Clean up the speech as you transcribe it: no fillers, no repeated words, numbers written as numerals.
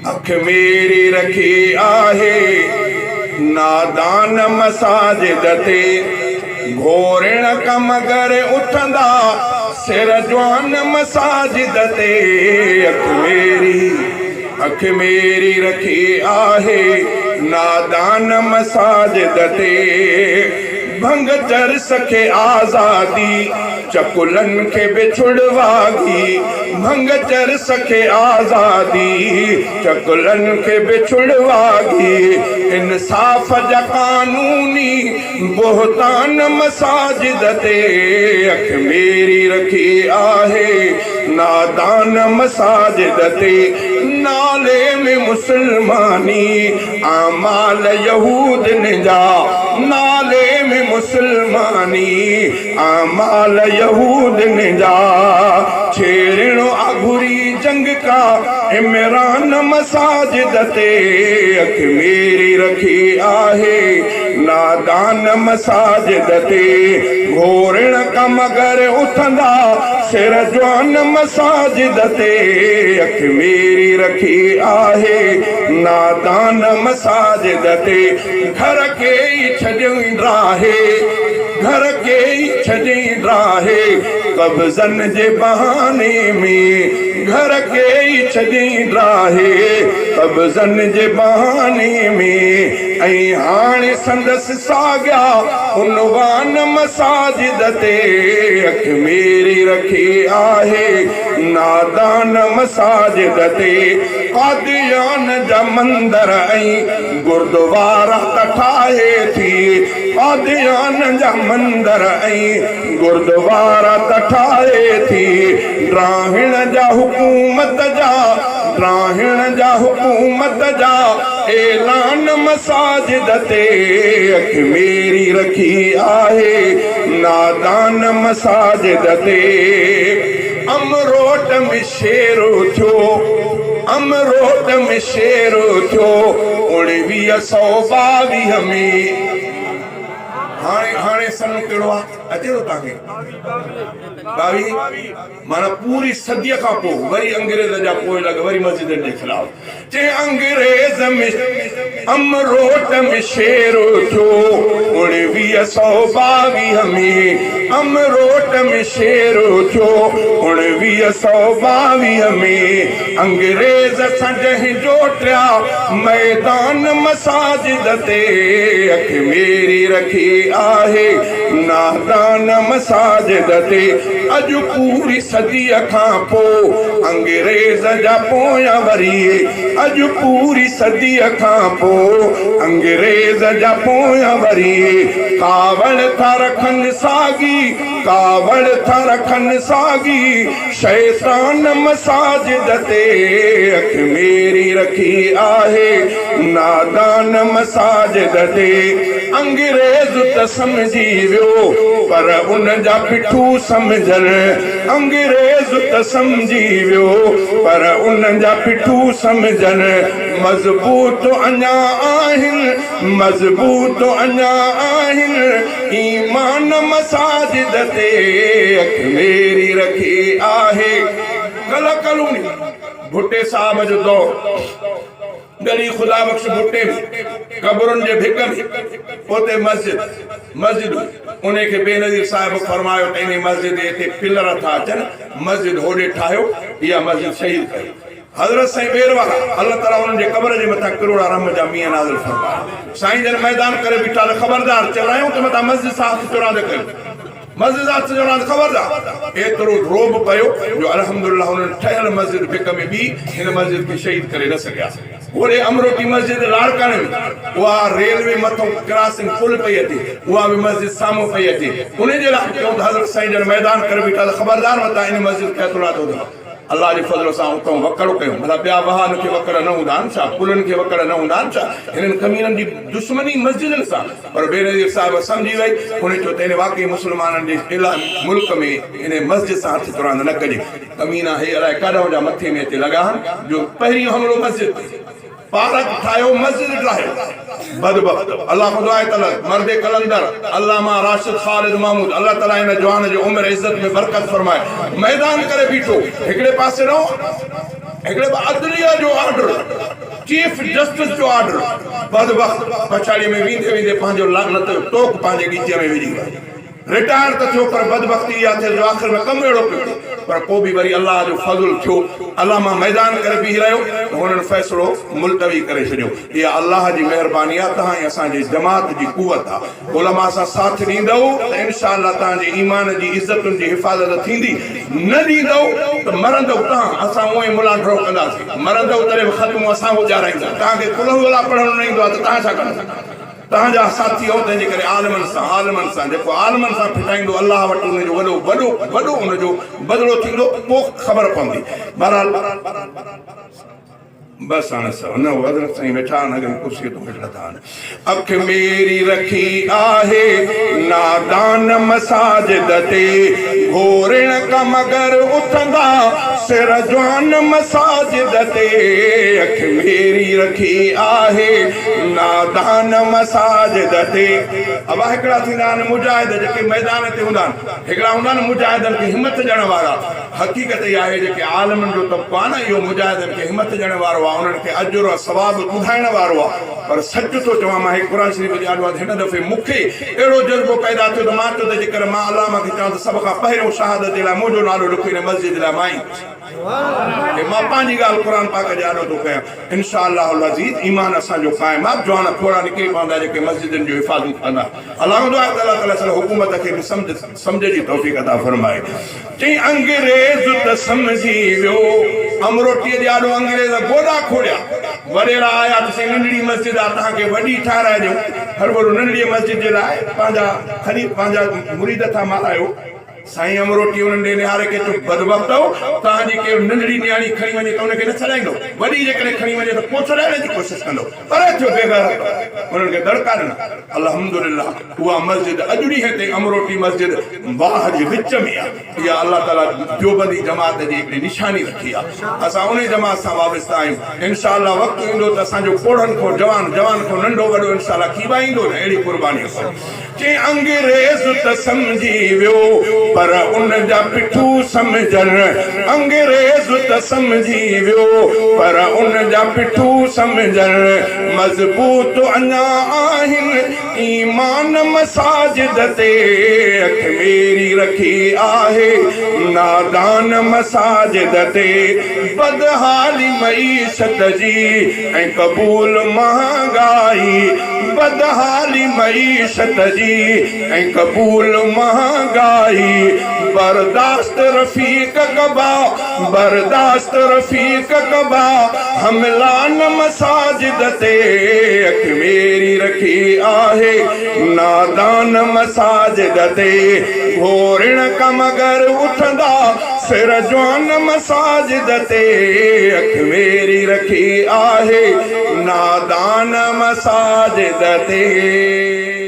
اک ميري رکي آهي، نادان مساجد تي. گهورڻ ڪم گر اٿندا، سر جوان مساجد تي. اک ميري، اک ميري رکي آهي، نادان مساجد تي. ڀنگ چرس کي آزادي، چڪلن کي به ڇڙواڳي. ڀنگ چرس کي آزادي، چڪلن کي به ڇڙواڳي. انصاف جا قانوني بهتان مساجد تي. اک ميري رکي آهي، نادان مساجد تي. نالي ۾ مسلماني، اعمال يهودن جا. نالي ۾ مسلماني، اعمال يهودن جا. ڇيڙڻو آ گهري جنگ ڪا، عمران مساجد تي. اک ميري رکي آهي، نادان مساجد تي. گهورڻ ڪا مگر اٿندا، سر جوان مساجد تي. اک ميري رکي آهي، نادان مساجد تي. گهر کي ئي ڇڏيئين ڊاهي، گهر کي ئي ڇڏيئين ڊاهي، قبضن جي بهاني ۾. گهر کي ئي ڇڏيئين ڊاهي، قبضن جي بهاني ۾. ۽ هاڻي سندس ساڳيا عنوان مساجد تي. اک ميري رکي آهي، نادان مساجد تي. قاديان جا مندر ۽ گردوارا ته ٺاهي ٿي. قاديان جا مندر ۽ گردوارا ته ٺاهي ٿي. ڊاهڻ جا حڪومت جا، ڊاهڻ جا حڪومت جا اعلان مساجد تي. اک ميري رکي آهي، نادان مساجد تي. امروٽ ۾ شير اٿيو، امروٽ ۾ شير اٿيو، 1922 ۾. هاڻي هاڻي سن ڪهڙو آ؟ اچي ٿو توهان کي؟ 22 معنيٰ پوري صديء کان پوء وري انگريز جا پوئلڳ وري مسجدن جي خلاف. چي انگريز ۾ امروٽ ۾ شير اٿيو، 1922 ۾. امروٽ ۾ شير اٿيو، 1922 ۾. انگريز سان جنهن جوٽيا، ميدان مساجد تي. اک ميري رکي آهي، نادان مساجد تي. اڄ پوري صديء کان پوء انگريز جا پويان وري. اڄ پوري صديء کان پوء انگريز جا پويان وري. ڪاوڙ ٿا رکن ساڳي، ڪاوڙ ٿا رکن ساڳي، شيطان مساجد تي. اک ميري رکي آهي، نادان مساجد تي. انگريز ته سمجهي ويو، پر ان جا پٺو سمجهن. انگريز ته سمجهي ويو، پر ان جا پٺو سمجهن. مضبوط اڃا آهن، مضبوط اڃا آهن، ايمان مساجد تي. اک ميري رکي آهي. ڪلهه ڪلهوڻي ڀٽي صاحب جو دور. ڳڙهي خدا بخش ڀٽي ۾ قبرن جي ڀڪ ۾ اتي مسجد مسجد هئي. انهي کي بينظير صاحب فرمايو ته انهي مسجد جي هتي پلر ٿا اچن، مسجد هوڏي ٺاهيو، اها مسجد شهيد ڪيو. حضرت سائين ٻير وارا الله تعالي انهن جي قبر جي مٿان ڪروڙا رحم جا مينهن نازل فرمائي. سائين جن ميدان ڪري بيٺا ته خبردار چورايون ته متان مسجد سان هٿ چراند ڪيو. مسجد سان هٿ چراند خبردار. ايترو رعب پيو جو الحمدلله انهن ٺهيل مسجد ڀڪ ۾ ٻي هن مسجد کي شهيد ڪري نه سگهيا. هوڏي امروٽي مسجد لاڙڪاڻي ۾ اها ريلوي مٿئون ڪراسنگ پل پئي اچي اها به مسجد سامهون پئي اچي انهي جي لاء به چئون ته حضرت سائين جن ميدان ڪري بيٺا ته خبردار متان ان مسجد کي هٿ لاتو اٿو. الله جي فضل سان اتئون وڪڙ ڪيون. ڀلا ٻيا واهن کي وڪڙ نه هوندا آهن ڇا؟ پلن کي وڪڙ نه هوندا آهن ڇا؟ هنن ڪمينن جي دشمني مسجدن سان. پر بينظير صاحب سمجهي وئي. هن چيو ته هن واقعي مسلمانن جي ملڪ ۾ انهي مسجد سان هٿ چراند نه ڪجي. ڪمينا هي الائي ڪاڏانهن جا مٿي ۾ اچي لڳا آهن جو پهريون حملو مسجد تي. پارڪ ٺاهيو مسجد ڊاهيو. بدبخت الله کان دعا آهي ته مرد قلندر علامه راشد خالد محمود الله تعالي هن جوان جي عمر عزت ۾ برڪت فرمائي. ميدان ڪري بيٺو هڪڙي پاسي رهو هڪڙي عدليه جو آرڊر. چيف جسٽس جو آرڊر، بدبخت پڇاڙيء ۾ ويندي ويندي پنهنجو لعنت جو ٽوڪ پنهنجي ڳچيء ۾ وجهي ويو. رٽائر ته ٿيو پر بدبختي اها ٿيس جو آخر ۾ ڪم اهڙو پيو ٿئي. پر پوء به وري الله جو فضل ٿيو، علامه ميدان ڪري بيهي رهيو ته هنن فيصلو ملتوي ڪري ڇڏيو. اها الله جي مهرباني آهي، توهان ۽ اسان جي جماعت جي قوت آهي. علماء سان ساٿ ڏيندؤ ته انشاء الله توهان جي ايمان جي عزتن جي حفاظت ٿيندي، نه ڏيندؤ ته مرندؤ توهان، اسان اونئن ئي ملان ڍؤ ڪنداسين، مرندؤ تڏهن به ختمون اسان اجارائيندا، توهان کي قل هو الله پڙهڻ نه ايندو آهي ته توهان ڇا ڪندؤ؟ توهان جا ساٿي آهيون تنهن جي ڪري عالمن سان عالمن سان جيڪو عالمن سان ڦٽائيندو الله وٽ ان جو وڏو وڏو وڏو ان جو بدلو ٿيندو پوء خبر پوندي بهرحال بس هاڻي سو نه حضرت سائين ويٺا آهن اڳ ڪرسي تون هيٺ لٿا آهن اک ميري رکي آهي نادان مساجد تي گهورڻ کا مگر اٿندا سر جوان مساجد تي اک ميري رکي آهي نادان مساجد تي. ابا هڪڙا ٿيندا آهن مجاهد جيڪي ميدان تي هوندا آهن هڪڙا هوندا آهن مجاهدن کي همٿ ڏيڻ وارا حقيقت اها آهي جيڪي عالمن جو طبقو آهي نه اهو مجاهدن کي همٿ ڏيڻ وارو آهي انهن کي اجر ۽ ثواب ٻڌائڻ وارو آهي پر سچ ٿو چوان مان هي قرآن شريف جي آڏو آهي ته هن دفعي مون کي اهڙو جذبو پيدا ٿيو ته مان چيو ته جيڪر مان علامه کي چوان ته سڀ کان پهريون شهادت جي لاء منهنجو نالو لکو ان مسجد لاء مان ايندس. ۽ مان پنهنجي ڳالهه قرآن پاڪ جي آڏو ٿو ڪيان انشاء الله العزيز ايمان اسان جو قائم آهي جوان کوڙا نڪري پوندا جيڪي مسجدن جون حفاظون ڪندا الله کان دعا آهي ته الله تعالي سر حڪومت کي به سمجھ سمجھ جي توفيق عطا فرمائي چئي انگريز ته سمجهي ويو امروٽي جي آڏو انگريز گوڏا کوڙيا وڏيرا آيا ته سائين ننڍڙي مسجد آ توهان کي وڏي ٺاهرائي ڏيون هرڀرو ننڍڙي مسجد جي لاء پنهنجا خليف پنهنجا مريد ٿا مارايو سائين امروٽي انهن ڏي نهاري ڪي چيو، بدبختؤ! توهان جي ڪير ننڍڙي نياڻي کڻي وڃي ته ان کي نه ڇڏائيندؤ، وڏي جيڪڏهن کڻي وڃي ته پوء ڇڏائڻ جي ڪوشش ڪندؤ. پري ٿيو بيغيرتؤ! انهن کي دڙڪا ڏنا. الحمدلله اها مسجد اڄ ڏينهن تائين امروٽي مسجد واهه جي وچ ۾ آهي. اها الله تعاليٰ ديوبندي جماعت جي هڪڙي نشاني رکي آهي. اسان انهي جماعت سان وابسته آهيون. انشاء الله وقت ايندو ته اسان جو پوڙهن کان جوان، جوان کان ننڍو وڏو انشاء الله ڪيٻائيندو نه اهڙي قرباني سان. چي انگريز ته سمجهي ويو پر ان جا پٺو سمجهن انگريز ته سمجهي ويو پر ان جا پٺو سمجهن مضبوط اڃا آهن ايمان مساجد تي اک ميري رکي آهي نادان مساجد تي بدحالي معيشت جي ۽ قبول مهانگائي بدحالي معيشت جي ۽ قبول مهانگائي برداشت رفيق ڪبا برداشت رفيق ڪبا حملا نه مساجد تي اک ميري رکي آهي نادان مساجد تي گهورڻ ڪا مگر اٿندا سر جوان مساجد تي اک ميري رکي آهي نادان مساجد تي.